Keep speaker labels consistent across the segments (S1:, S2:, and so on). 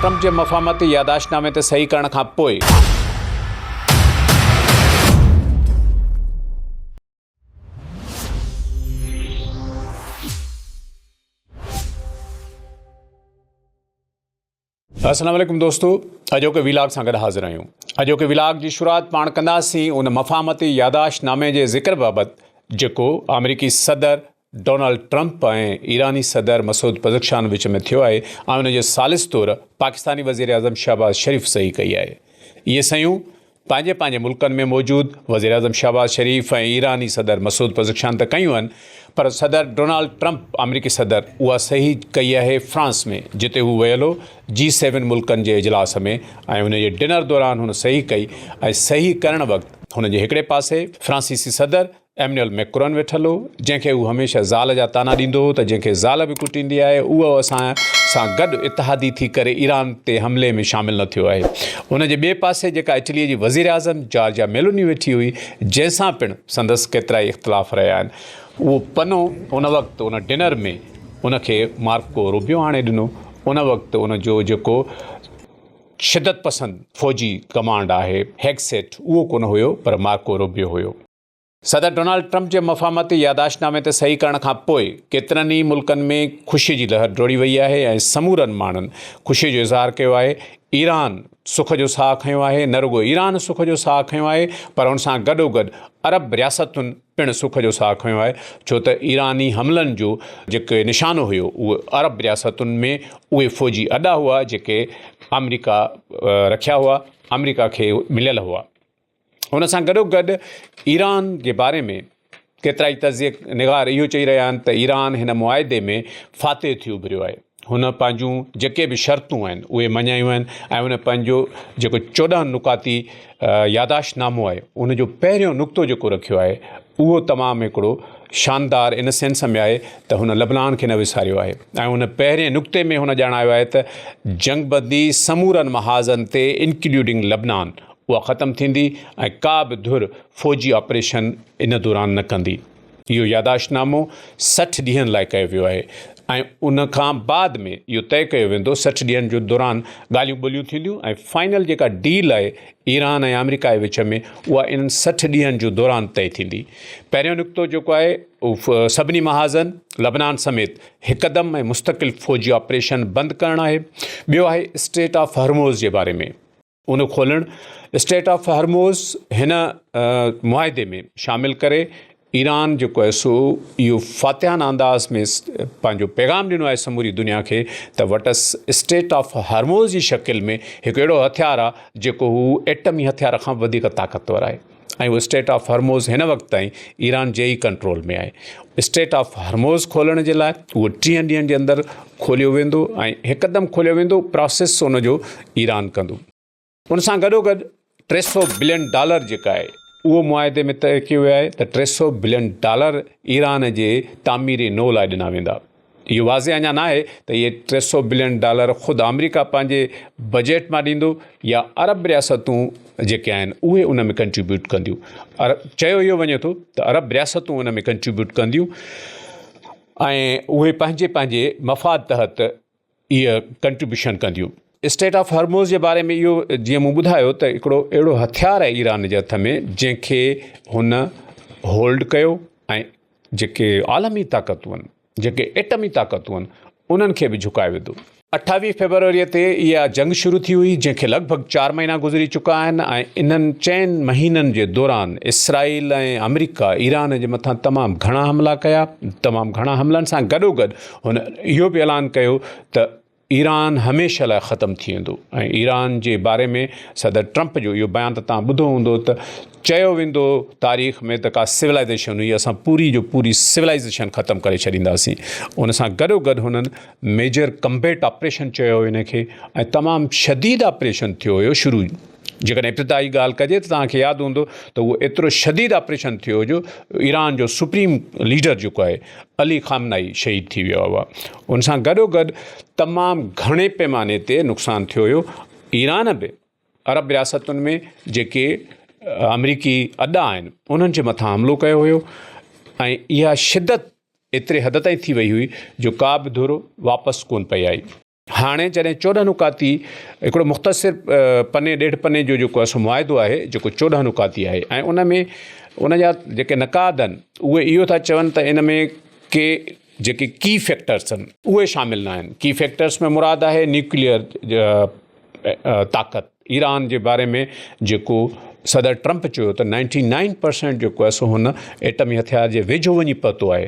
S1: Trump جي مفاهمتي ياداشت نامي تي صحيح ڪرڻ کان پوء. السلام عليڪم دوستو اڄوڪي ويلاگ سان گڏ حاضر آهيون اڄوڪي ويلاگ جي شروعات پاڻ ڪنداسين ان مفاهمتي ياداشت نامي جي ذڪر بابت جيڪو آمريڪي صدر ڊونلڊ ٽرمپ ۽ ايراني صدر مسعود پزڪشان وچ ۾ ٿيو آهي ۽ ان جي ثالث طور پاڪستاني وزيراعظم شهباز شريف صحيح ڪئي آهي اهي صحيحون پنهنجي پنهنجي ملڪن ۾ موجود وزيراعظم شهباز شريف ۽ ايراني صدر مسعود پزڪشان ته ڪيون آهن پر صدر ڊونالڊ ٽرمپ آمريڪي صدر اها صحيح ڪئي آهي فرانس ۾ جتي هو ويل هو جي سيون ملڪن جي اجلاس ۾ ۽ ان جي ڊنر دوران هن صحيح ڪئي ۽ صحيح ڪرڻ وقت هن جي هڪڙي پاسي فرانسيسي صدر ايمنيول ميڪرون ويٺل هو، جنهن کي هو هميشه زال جا طعنا ڏيندو هو ته جنهن کي زال به ڪٽيندي آهي، اهو اسان سان گڏ اتحادي ٿي ڪري ايران تي حملي ۾ شامل نه ٿيو آهي. ان جي ٻئي پاسي جيڪا اٽليء جي وزيراعظم جارجيا ميلوني ويٺي هئي، جنهن سان پڻ سندس ڪيترائي اختلاف رهيا آهن. اهو پنو ان وقت ان ڊنر ۾ ان کي مارڪو روبيو آڻي ڏنو. ان وقت ان جو جيڪو شدت پسند فوجي ڪمانڊ آهي، هيگسيٽ، اهو ڪونه هيو پر مارڪو روبيو هيو. صدر ڊونالڊ ٽرمپ جي مفاهمتي ياداشت نامي تي صحيح ڪرڻ کان پوء ڪيترن ئي ملڪن ۾ خوشي جي لهر ڊوڙي وئي آهي ۽ سمورن ماڻهن خوشي جو اظهار ڪيو آهي. ايران سک جو ساهه کنيو آهي، نه رڳو ايران سک جو ساهه کنيو آهي پر ان سان گڏوگڏ عرب رياستن پڻ سک جو ساهه کنيو آهي ڇو ته ايراني حملن جو جيڪي نشانو هيو اهو عرب رياستن ۾ اهي فوجي اڏا هئا جيڪي آمريڪا رکيا هئا آمريڪا کي مليل هئا. ان سان گڏوگڏ ايران جي باري ۾ ڪيترائي تجزيه نگار اهو چئي رهيا آهن ته ايران هن معاهدي ۾ فاتح ٿي اڀريو آهي. هن پنهنجون جيڪي به شرطون آهن اهي مڃايون آهن ۽ هن پنهنجو جيڪو 14 نقاطي ياداشت نامو آهي ان جو پهريون نقطو جيڪو رکيو آهي اهو تمام هڪڙو شاندار ان سينس ۾ آهي ته هن لبنان کي نه وساريو آهي ۽ ان پهرين نقطي ۾ هن ڄاڻايو آهي ته جنگ بندي سمورن محاذن تي انڪلوڊنگ لبنان اها ختم ٿيندي ۽ ڪا به ڌر فوجي آپريشن ان دوران نه ڪندي. اهو ياداشت نامو 60 ڏينهن لاء ڪيو ويو آهي ۽ ان کان بعد ۾ اهو طئي ڪيو ويندو 60 ڏينهن جو دوران ڳالهيون ٻولهيون ٿينديون ۽ فائنل جيڪا ڊيل آهي ايران ۽ آمريڪا جي وچ ۾ اها انهن 60 ڏينهن جو دوران طئي ٿيندي. پهريون نقطو جيڪو آهي اهو سڀني محاذن لبنان سميت هڪدم ۽ مستقل فوجي آپريشن بند ڪرڻ آهي. ٻيو آهي اسٽريٽ آف هرموز جي باري ۾. ان کولڻ اسٽيٽ آف هرموز هن معاهدي ۾ شامل ڪري ايران جيڪو آهي سو اهو فاتحانه انداز ۾ پنهنجو پيغام ڏنو آهي سموري دنيا کي ته وٽس اسٽيٽ آف هرموز جي شڪل ۾ هڪ اهڙو هٿيار آهي جيڪو هو ايٽمي هٿيار کان وڌيڪ طاقتور آهي ۽ اهو اسٽيٽ آف هرموز هن وقت تائين ايران جي ئي ڪنٽرول ۾ آهي. اسٽيٽ آف هرموز کولڻ جي لاء اهو ٽيهن ڏينهن جي اندر کوليو ويندو ۽ هڪدم کوليو ويندو پراسيس ان جو ايران ڪندو. ان سان گڏوگڏ 300 بلين ڊالر جيڪا آهي اهو معاهدي ۾ طئي ڪيو ويو آهي ته 300 بلين ڊالر ايران جي تعميري نو لاء ڏنا ويندا. اهو واضح اڃا ناهي ته اهي 300 بلين ڊالر خود آمريڪا پنهنجي بجيٽ مان ڏيندو يا عرب رياستون جيڪي آهن اهي ان ۾ ڪنٽريبيوٽ ڪنديون. چيو اهو وڃي ٿو ته عرب رياستون ان ۾ ڪنٽريبيوٽ ڪنديون ۽ اهي پنهنجي پنهنجي مفاد تحت اهي ڪنٽريبيوشن ڪنديون. اسٽيٽ آف هرموز جي باري ۾ اهو جيئن مون ٻڌايو ته هڪڙو اهڙو هٿيار آهي ايران جي هٿ ۾ جنهن کي هن هولڊ ڪيو ۽ جيڪي عالمي طاقتون آهن، جيڪي ايٽمي طاقتون آهن، انهن کي به جهڪائي وڌو. 28 فيبروريء تي اها جنگ شروع ٿي هئي، جنهن کي لڳ ڀڳ چار مهينا گذري چڪا آهن ۽ انهن چئن مهينن جي دوران اسرائيل ۽ آمريڪا ايران جي مٿان تمام گهڻا حملا ڪيا. تمام گهڻا حملن سان گڏوگڏ هن اهو به اعلان ڪيو ته ايران هميشه لاء ختم ٿي ويندو ۽ ايران جي باري ۾ صدر ٽرمپ جو اهو بيان ته توهان ٻڌو هوندو ته چيو ويندو تاريخ ۾ ته ڪا سولائيزيشن هئي اسان پوري جو پوري سولائيزيشن ختم ڪري ڇڏينداسين ان سان گڏو گڏ هنن ميجر ڪمبيٽ آپريشن چيو هو ان کي ۽ تمام شديد آپريشن ٿيو هيو شروع جيڪڏهن ابتدائي ڳالهه ڪجي ته توهان کي ياد هوندو ته اهو ايترو شديد آپريشن ٿيو جو ايران جو سپريم ليڊر جيڪو آهي علي خامنائي شهيد ٿي ويو هو ان سان گڏو گڏ تمام گهڻي پيماني تي نقصان ٿيو هيو ايران به عرب رياستن ۾ جيڪي آمريڪي اڏا آهن انهن جي مٿان حملو ڪيو هيو ۽ اها شدت ايتري حد تائين ٿي وئي هئي جو ڪا به ڌر واپس ڪون پئي آئي. هاڻي جڏهن 14 نقاطي هڪڙو مختصر پني ڏيڍ پني جو جيڪو آهي سو معاهدو آهي جيڪو 14 نقاطي آهي ۽ ان ۾ ان جا جيڪي نقاد آهن اهي اهو ٿا چون ته ان ۾ ڪي جيڪي ڪي فيڪٽرس آهن اهي شامل نه آهن. ڪي فيڪٽرس ۾ مراد آهي نيوڪليئر طاقت ايران جي باري ۾ جيڪو صدر ٽرمپ چيو ته نائنٽي نائن پرسينٽ جيڪو آهي سو هن ايٽمي هٿيار جي ويجهو وڃي پهتو آهي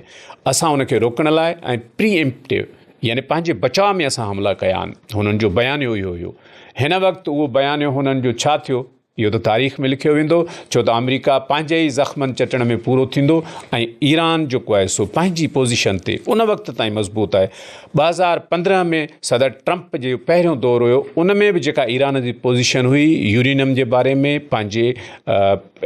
S1: اسان ان کي روڪڻ لاء ۽ پري ايمپٽو يعني پنهنجي بچاء ۾ اسان حملا ڪيا آهن هنن جو بيانيو اهو هيو هن وقت اهو بيانيو هنن جو ڇا ٿيو اهو ته تاريخ ۾ لکيو ويندو ڇو ته آمريڪا پنهنجي ئي زخمن چٽڻ ۾ پورو ٿيندو ۽ ايران جيڪو آهي سو پنهنجي پوزيشن تي ان وقت تائين مضبوط آهي. 2015 ۾ صدر ٽرمپ جو پهريون دور هيو ان ۾ به جيڪا ايران جي پوزيشن هئي يورينم جي باري ۾ پنهنجي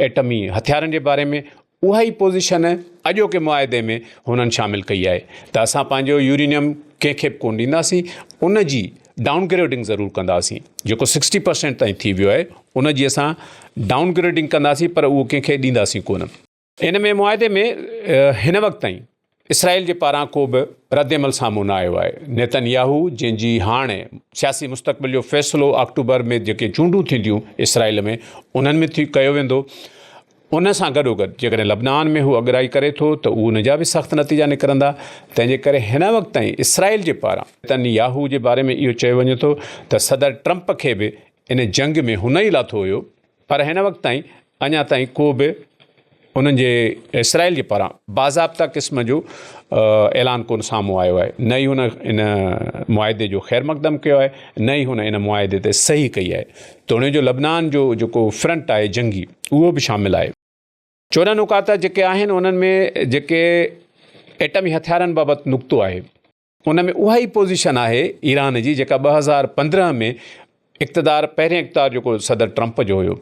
S1: ايٽمي هٿيارن جي باري ۾ اها ئي پوزيشن اڄوڪي معاهدي ۾ هنن شامل ڪئي آهي ته اسان پنهنجو يورينيم ڪنهن کي به ڪونه ڏينداسين ان جي ڊائون گريڊنگ ضرور ڪنداسين جيڪو سڪسٽي پرسينٽ تائين ٿي ويو آهي ان جي اسان ڊائون گريڊنگ ڪنداسين پر اهو ڪنهن کي ڏينداسين ڪونه. ان ۾ معاهدي ۾ هن وقت تائين اسرائيل جي پاران ڪو به رد عمل سامهون نه آيو آهي. نيتن ياهو جنهن جي هاڻ سياسي مستقبل جو فيصلو آڪٽوبر ۾ جيڪي چونڊون ٿينديون اسرائيل ۾ انهن ۾ ٿي ڪيو ويندو ان سان گڏوگڏ جيڪڏهن لبنان ۾ هو اڳرائي ڪري ٿو ته ان جا به سخت نتيجا نڪرندا، تنهن جي ڪري هن وقت تائين اسرائيل جي پاران نيتن ياهو جي باري ۾ اهو چيو وڃي ٿو ته صدر ٽرمپ کي به ان جنگ ۾ هن ئي لاٿو هيو پر هن وقت تائين اڃا تائين ڪو به انهن جي اسرائيل جي پاران باضابطا قسم جو اعلان ڪونه سامهون آيو آهي نه ئي هن ان معاهدي جو خير مقدم ڪيو آهي نه ئي هن ان معاهدي تي صحيح ڪئي آهي توڻي جو لبنان جو جيڪو فرنٽ آهي جنگي اهو به شامل آهي. 14 نقاط جيڪي آهن انهن ۾ جيڪي ايٽمي هٿيارن بابت نقطو آهي ان ۾ اها ئي پوزيشن آهي ايران جي جيڪا 2015 ۾ اقتدار پهرين اقتدار جيڪو صدر ٽرمپ جو هيو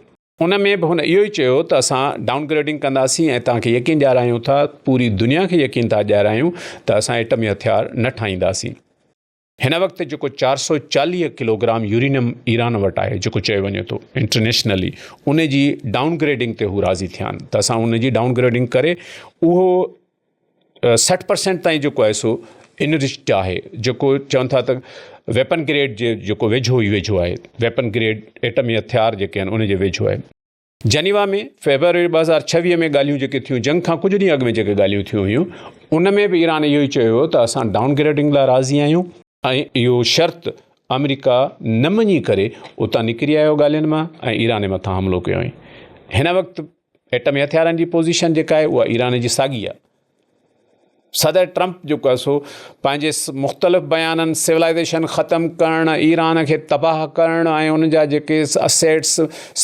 S1: ان ۾ به هن اهو ئي چيو ته اسان ڊائون گريڊنگ ڪنداسين ۽ توهان کي يقين ڏيارايون ٿا پوري دنيا کي يقين ٿا ڏيارايون ته اسان ايٽمي هٿيار نه ٺاهينداسين. هن وقت جيڪو 440 ڪلوگرام يورينيم ايران وٽ آهي جيڪو چيو وڃي ٿو انٽرنيشنلي ان جي ڊائون گريڊنگ تي هو راضي ٿيا آهن ته اسان ان جي ڊائون گريڊنگ ڪري اهو 60 پرسنٽ تائين جيڪو آهي سو انرچڊ آهي جيڪو چون ٿا ته ويپن گريڊ جي جيڪو ويجهو ئي ويجهو آهي ويپن گريڊ ايٽمي هٿيار جيڪي آهن ان جي ويجهو آهي. جنيوا ۾ فيبروري 2026 ۾ ڳالهيون جيڪي ٿيون جنگ کان ڪجهه ڏينهن اڳ ۾ جيڪي ڳالهيون ٿيون هيون ان ۾ به ايران اهو ئي چيو هو ته اسان ڊائون گريڊنگ لاء راضي آهيون ۽ اهو شرط آمريڪا نه مڃي ڪري اتان نڪري آيو ڳالهين مان ۽ ايران مٿان حملو ڪيو هئائين. هن وقت ايٽمي هٿيارن جي پوزيشن جيڪا آهي اها ايران جي ساڳي آهي. صدر ٽرمپ جيڪو آهي سو پنهنجي مختلف بيانن سولائيزيشن ختم ڪرڻ ايران کي تباهه ڪرڻ ۽ ان جا جيڪي اسيٽس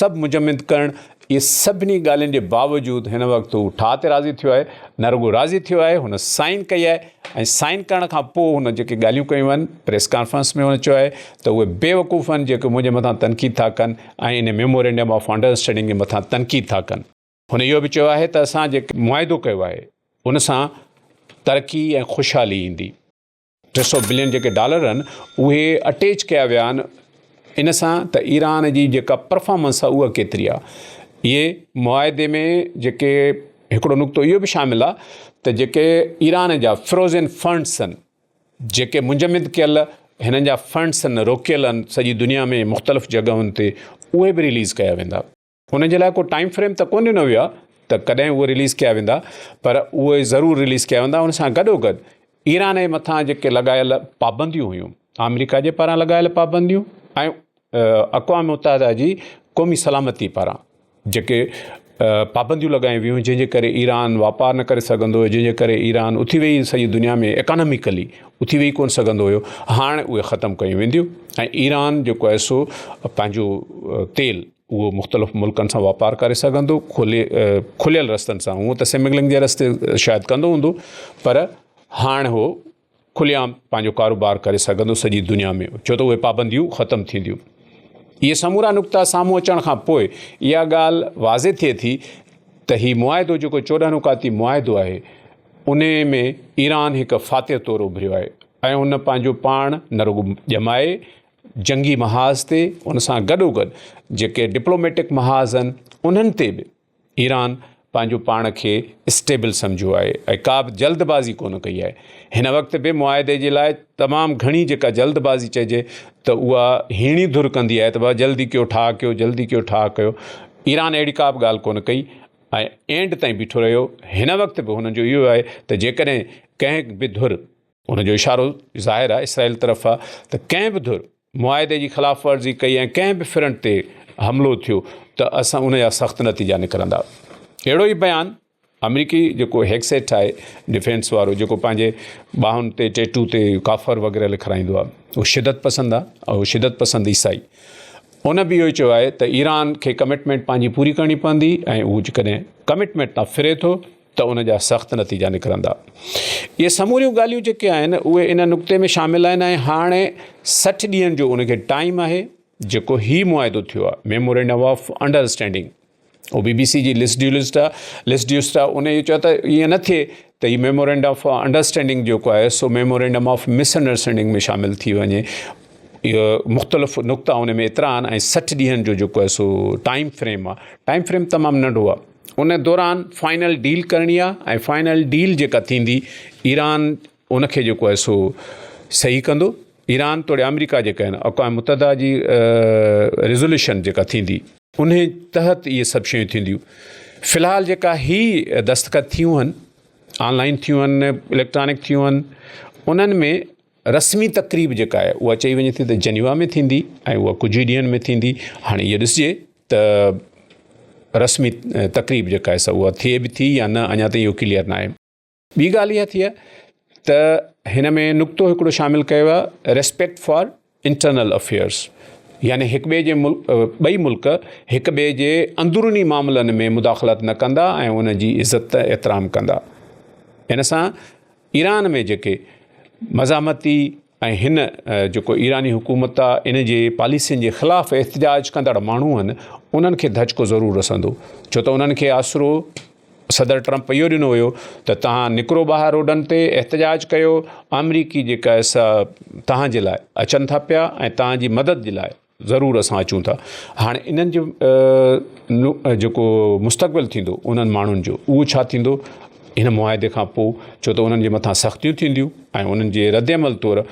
S1: سڀ مجمد ڪرڻ اهي سڀني ڳالهين جي باوجود هن وقت هو ٺاهه تي راضي ٿيو آهي نه رڳو راضي ٿيو آهي هن سائن ڪئي آهي ۽ سائن ڪرڻ کان پوء هن جيڪي ڳالهيون ڪيون آهن پريس ڪانفرنس ۾ هن چيو آهي ته اهي بيوقوف آهن جيڪي منهنجي مٿان تنقيد ٿا ڪن ۽ ان ميمورينڊم آف انڊراسٽينڊنگ جي مٿان تنقيد ٿا ڪن. هن اهو به چيو آهي ته اسان جيڪو معاهدو ڪيو آهي ان سان ترقي ۽ خوشحالي ايندي. 300 بلين جيڪي ڊالر آهن اهي اٽيچ ڪيا ويا آهن ان سان ته ايران جي جيڪا پرفارمنس آهي اها ڪيتري آهي. اهي معاهدي ۾ جيڪي هڪڙو نقطو اهو به شامل آهي ته جيڪي ايران جا فروزن فنڊس آهن جيڪي منجمد ڪيل هنن جا فنڊس آهن روڪيل آهن سڄي دنيا ۾ مختلف جڳهن تي اهي به رليز ڪيا ويندا. ان جي لاء ڪو ٽائيم فريم ته ڪونه ڏنو ويو آهي ته ڪڏهن اهي رليز ڪيا ويندا پر اهي ضرور رليز ڪيا ويندا ان سان گڏو گڏ ايران جي مٿان جيڪي لڳايل پابنديون هيون آمريڪا جي پاران لڳايل پابنديون ۽ اقوام متحده جي قومي سلامتي پاران جيڪي پابنديون لڳايون ويون جنهن جي ڪري ايران واپار نه ڪري سگهندو هو جنهن جي ڪري ايران اٿي ويهي سڄي دنيا ۾ اڪاناميڪلي اٿي ويهي ڪونه سگهندو هيو هاڻ اهي ختم ڪيون وينديون ۽ ايران جيڪو آهي سو پنهنجو تيل اهو مختلف ملڪن سان واپار ڪري سگهندو کلي کليل رستن سان هونء ته سمگلنگ جي رستي شايد ڪندو هوندو پر هاڻ هو کلي عام پنهنجو ڪاروبار ڪري سگهندو سڄي دنيا ۾ ڇو ته اهي پابنديون ختم ٿينديون اهي سمورا نقطا سامهون اچڻ کان پوء اها ڳالهه واضح ٿئي ٿي ته هي معاهدو جيڪو 14 نقاطي معاهدو آهي ان ۾ ايران هڪ فاتح طور اڀريو آهي ۽ ان پنهنجو پاڻ نه رڳو ڄمائي جنگي محاذ تي ان سان گڏوگڏ جيڪي ڊپلوميٽڪ محاذ آهن انهن تي به ايران پنهنجو پاڻ کي اسٽيبل سمجهيو آهي ۽ ڪا به جلد بازي ڪونه ڪئي آهي. هن وقت به معاهدي جي لاء تمام گهڻي جيڪا جلد بازي چئجي ته اها هيڻي ڌر ڪندي آهي ته بابا جلدي ڪيو ٺاهه ڪيو جلدي ڪيو ٺاهه ڪيو. ايران اهڙي ڪا به ڳالهه ڪونه ڪئي ۽ اينڊ تائين بيٺو رهيو. هن وقت به هنن جو اهو آهي ته جيڪڏهن ڪنهن به ڌر، ان جو اشارو ظاهر آهي اسرائيل طرف آهي ته ڪنهن به ڌر معاهدي جي خلاف ورزي ڪئي ۽ ڪنهن به فرنٽ تي حملو ٿيو ته اسان ان جا سخت نتيجا نڪرندا. اهڙو ئي بيان آمريڪي جيڪو هيگسيٽ آهي ڊفينس وارو جيڪو پنهنجي ٻانهن تي ٽيٽو تي ڪافر وغيره لکرائيندو آهي اهو شدت پسند آهي اهو شدت پسند عيسائي ان به اهو چيو آهي ته ايران کي ڪمٽمينٽ پنهنجي پوري ڪرڻي پوندي ۽ اهو جيڪڏهن ڪمٽمينٽ تان ڦري ٿو ته ان جا سخت نتيجا نڪرندا. اهي سموريون ڳالهيون جيڪي آهن اهي ان نقطي ۾ شامل آهن ۽ هاڻي 60 ڏينهن جو ان کي ٽائيم آهي جيڪو هي معاهدو ٿيو آهي ميمورينڊم آف انڊراسٽينڊنگ او بي بي سي جي لس ڊيولسٽ آهي لس ڊيوسٽ آهي ان اهو چيو ته ائين نه ٿئي ته هي ميمورينڊم آف انڊراسٽينڊنگ جيڪو آهي سو ميمورينڊم آف مس انڊراسٽينڊنگ ۾ شامل ٿي وڃي. اهو مختلف نقطا ان ۾ ايترا آهن ۽ 60 ڏينهن جو جيڪو آهي سو ٽائيم فريم آهي. ٽائيم فريم تمام ننڍو آهي. ان دوران فائنل ڊيل ڪرڻي آهي ۽ فائنل ڊيل جيڪا ٿيندي ايران ان کي جيڪو آهي سو صحيح ڪندو. ايران توڙي آمريڪا جيڪا آهن اقوام متحده جي ريزوليوشن جيڪا ٿيندي انهي تحت اهي سڀ شيون ٿينديون. في الحال جيڪا هي دستخط ٿيون آهن آن لائن ٿيون آهن اليڪٽرانڪ ٿيون آهن انهن ۾ رسمي تقريب جيڪا آهي اها چئي وڃي ٿي ته جنيوا ۾ ٿيندي ۽ اها ڪجهه ئي ڏينهن ۾ ٿيندي. هاڻي اهو ڏسجي ته رسمي تقريب جيڪا آهي سا اها ٿئي به ٿي يا نه اڃا تائين اهو ڪليئر ناهي. ٻي ڳالهه اها ٿي آهي ته هن ۾ نقطو هڪڙو شامل ڪيو ويو آهي ريسپيڪٽ فار انٽرنل افيئرس يعني هڪ ٻئي جي ملڪ ٻئي ملڪ هڪ ٻئي جي اندروني معاملن ۾ مداخلت نه ڪندا ۽ ان جي عزت احترام ڪندا. ان سان ايران ۾ جيڪي مزاحمتي ۽ هن جيڪو ايراني حڪومت آ ان جي پاليسين جي خلاف احتجاج ڪندڙ ماڻهو آهن انهن کي ڌچڪو ضرور رسندو ڇو ته انهن کي آسرو صدر ٽرمپ اهو ڏنو هيو ته توهان نڪرو ٻاهر روڊن تي احتجاج ڪيو آمريڪي جيڪا سا توهان جي لاء اچن ٿا پيا ۽ توهان جي مدد جي لاء ضرور اسان اچون ٿا. هاڻي انهن جو جيڪو مستقبل ٿيندو انهن ماڻهن جو اهو ڇا ٿيندو هن معاهدي کان پوء ڇو ته انهن جي مٿان سختيون ٿينديون ۽ انهن جي رد عمل طور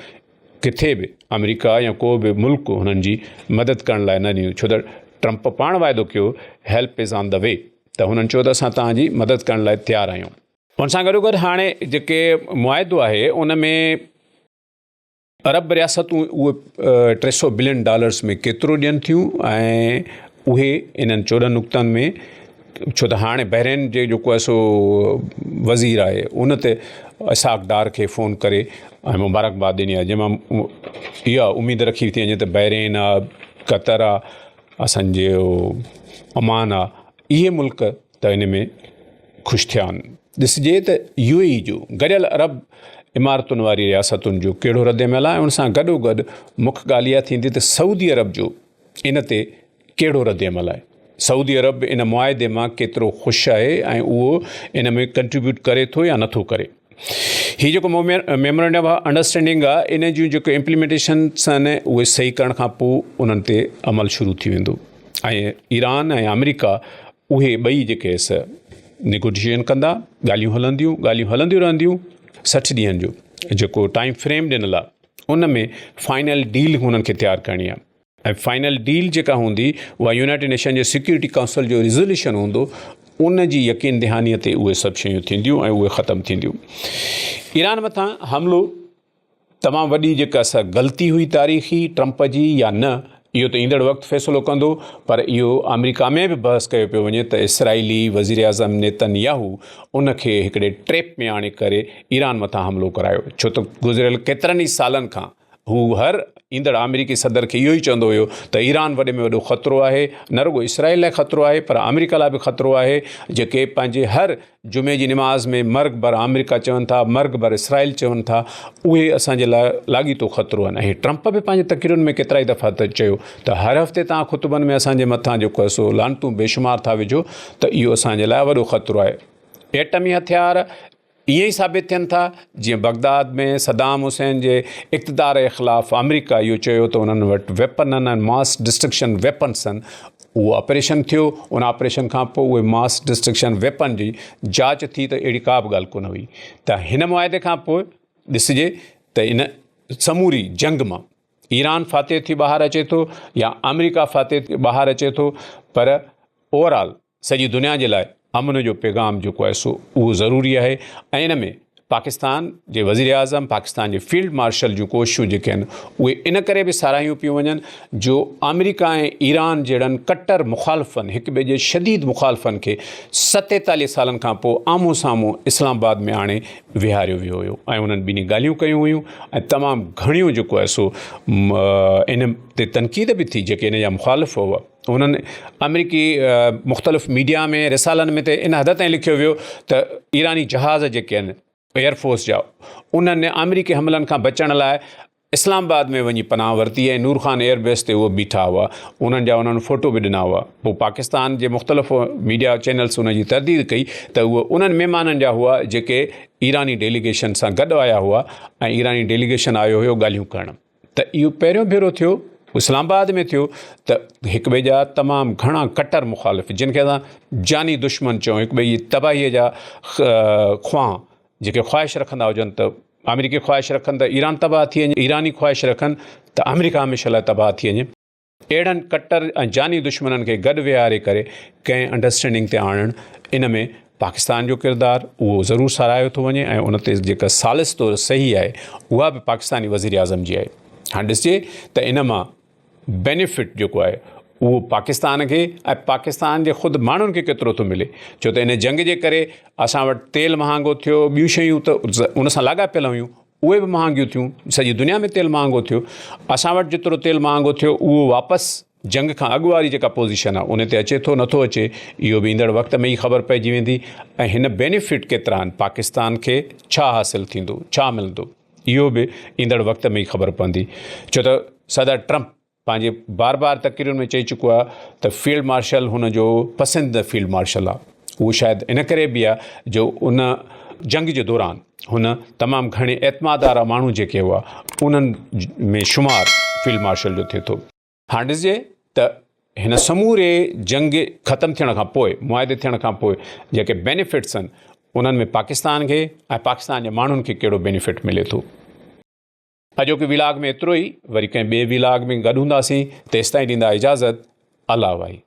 S1: ڪٿي به آمريڪا يا ڪو به ملڪ هنن جي مدد ڪرڻ لاء نه ڏيندو ڇو ته ٽرمپ پاڻ واعدو ڪيو help is on the V ته هنن چيو ته اسان توهان جي مدد ڪرڻ لاء تيار آهيون. ان سان گڏوگڏ هاڻي جيڪي معاهدو آهي ان ۾ عرب رياستون اهي 300 بلين ڊالرز ۾ ڪيترو ڏين ٿيون ۽ اهي انهن 14 نقطن ۾ ڇو ته هاڻي بحرين جي جيڪو آهي سو وزير آهي ان تي اسحاق ڊار کي فون ڪري ۽ مبارڪباد ڏني آهي جنهن مان اها اميد رکي ٿي وڃي ته بحرين آهي قطر آهي اسانجو عمان آهي اهي ملڪ ته ان ۾ خوش ٿيا آهن. ڏسجي ته يو اي اي جو گڏيل عرب امارتن واري رياستن جو ڪهڙو رد عمل آهي ۽ ان سان گڏوگڏ مک ڳالهه اها ٿيندي ته سعودي عرب جو ان تي ڪهڙو رد عمل آهي. سعودي عرب ان معاهدي مان ڪيترو خوش آهي ۽ اهو ان ۾ ڪنٽريبيوٽ ڪري ٿو يا نٿو ڪري. هي جيڪو ميمورنڊم آف انڊرسٽينڊنگ آهي ان جون جيڪو امپليمينٽيشنس آهن اهي صحيح ڪرڻ کان پوء انهن تي عمل شروع ٿي ويندو ۽ ايران ۽ آمريڪا اهي ٻئي جيڪي سي نيگوشيئيشن ڪندا، ڳالهيون هلنديون، ڳالهيون هلنديون رهنديون، 60 ڏينهن جو جيڪو ٽائيم فريم ڏنل آهي ان ۾ فائنل ڊيل هنن کي تيار ڪرڻي آهي ۽ فائنل ڊيل جيڪا هوندي اها يونائيٽيڊ نيشن جي سيڪيورٽي ڪائونسل جو ريزوليوشن هوندو ان جي يقين دهاني تي اهي سڀ شيون ٿينديون ۽ اهي ختم ٿينديون. ايران مٿان حملو تمام وڏي جيڪا سا غلطي هئي تاريخي ٽرمپ جي يا نه اهو ته ايندڙ وقت فيصلو ڪندو پر اهو آمريڪا ۾ به بحث ڪيو پيو وڃي ته اسرائيلي وزيراعظم نيتن ياهو ان کي هڪڙي ٽريپ ۾ آڻي ڪري ايران مٿان حملو ڪرايو ڇو ته گذريل ڪيترن ئي سالن کان هو هر ايندڙ آمريڪي صدر کي اهو ئي چوندو هيو ته ايران وڏي ۾ وڏو خطرو آهي نه رڳو اسرائيل لاء خطرو آهي پر آمريڪا لاء به خطرو آهي جيڪي پنهنجي هر جمعي جي نماز ۾ مرگ بر آمريڪا چون ٿا، مرگ بر اسرائيل چون ٿا، اهي اسان جي لاء لاڳيتو خطرو آهن ۽ ٽرمپ به پنهنجي تقريرن ۾ ڪيترائي دفعا ته چيو ته هر هفتي توهان خطبن ۾ اسان جي مٿان جيڪو آهي سو لعنتون بيشمار ٿا وجهو ته اهو اسان جي لاء وڏو خطرو آهي. ايٽمي هٿيار ائين ئي ثابت ٿين ٿا جيئن بغداد ۾ صدام حسين جي اقتدار جي خلاف آمريڪا اهو چيو ته انهن وٽ ويپن آهن ۽ ماس ڊسٽرڪشن ويپنس آهن. اهو آپريشن ٿيو، ان آپريشن کان پوء اهي ماس ڊسٽرڪشن ويپن جي جاچ ٿي ته اهڙي ڪا به ڳالهه ڪونه هئي ته هن معاهدي کان پوء ڏسجي ته ان سموري جنگ مان ايران فاتح ٿي ٻاهر اچي ٿو يا آمريڪا فاتح ٿي ٻاهر اچي ٿو پر اوور آل سڄي دنيا جي لاء امن جو پيغام جيڪو آهي سو اهو ضروري آهي ۽ ان ۾ پاڪستان جي وزيراعظم پاڪستان جي فيلڊ مارشل جون ڪوششون جيڪي آهن اهي ان ڪري به ساراهيون پيون وڃن جو آمريڪا ۽ ايران جهڙن ڪٽر مخالفن هڪ ٻئي جي شديد مخالفن کي 47 سالن کان پوء آمهون سامهون اسلام آباد ۾ آڻي ويهاريو ويو هيو ۽ انهن ٻنهي ڳالهيون ڪيون هيون ۽ تمام گهڻيون جيڪو آهي سو ان تي تنقيد به ٿي جيڪي ان جا مخالف هئا انهن آمريڪي مختلف ميڊيا ۾ رسالن ۾ ته ان حد تائين لکيو ويو ته ايراني جهاز جيڪي آهن ايئر فورس جا انهن آمريڪي حملن کان بچڻ لاء اسلام آباد ۾ وڃي پناهه ورتي ۽ نور خان ايئر بيس تي اهي بيٺا هئا انهن جا انهن فوٽو به ڏنا هئا پوء پاڪستان جي مختلف ميڊيا چينلز ان جي ترديد ڪئي ته اهي انهن مهمانن جا هئا جيڪي ايراني ڊيليگيشن سان گڏ آيا هئا ۽ ايراني ڊيليگيشن آيو هيو ڳالهيون ڪرڻ ته اهو پهريون ڀيرو ٿيو اسلام آباد ۾ ٿيو ته هڪ ٻئي جا تمام گهڻا ڪٽر مخالف جن کي اسان جاني دشمن چئون هڪ ٻئي جي تباهيء جا خواهان جيڪي خواهش رکندا هجن ته آمريڪي خواهش رکن ته ايران تباهه ٿي وڃي ايراني خواهش رکن ته آمريڪا هميشه لاء تباهه ٿي وڃي اهڙن ڪٽر ۽ جاني دشمنن کي گڏ ويهاري ڪري ڪنهن انڊرسٽينڊنگ تي آڻڻ ان ۾ پاڪستان جو ڪردار اهو ضرور ساراهيو ٿو وڃي ۽ ان تي جيڪا ثالث طور صحيح آهي اها به پاڪستاني وزيراعظم جي آهي هاڻي ڏسجي ته ان مان بينيفٽ جيڪو آهي اهو پاڪستان کي ۽ پاڪستان جي خود ماڻهن کي ڪيترو ٿو ملي ڇو ته ان جنگ جي ڪري اسان وٽ تيل مهانگو ٿيو ٻيون شيون ته ان سان لاڳاپيل هيون اهي به مهانگيون ٿيون، سڄي دنيا ۾ تيل مهانگو ٿيو، اسان وٽ جيترو تيل مهانگو ٿيو اهو واپس جنگ کان اڳ واري جيڪا پوزيشن آهي ان تي اچي ٿو نٿو اچي اهو به ايندڙ وقت ۾ ئي خبر پئجي ويندي ۽ هن بينيفٽ ڪيترا آهن پاڪستان کي ڇا حاصل ٿيندو ڇا ملندو اهو به ايندڙ وقت ۾ ئي خبر پوندي ڇو ته صدر ٽرمپ پنهنجي بار بار تقريرن ۾ چئي چڪو آهي ته فيلڊ مارشل هن جو پسنديده فيلڊ مارشل آهي اهو شايد ان ڪري به آهي جو ان جنگ جي دوران هن تمام گهڻي اعتماد وارا ماڻهو جيڪي هئا انهن ۾ شمار فيلڊ مارشل جو ٿئي ٿو. هاڻ ڏسجي ته هن سموري جنگ ختم ٿيڻ کان پوء معاهدي ٿيڻ کان پوء جيڪي بينيفٽس آهن انهن ۾ پاڪستان کي ۽ پاڪستان جي ماڻهن کي ڪهڙو بينيفٽ ملي ٿو. اڄوڪي ويلاگ ۾ ايترو ئي، وري ڪنهن ٻئي ويلاگ ۾ گڏ هونداسين، تيستائين ڏيندا اجازت، الله واهي.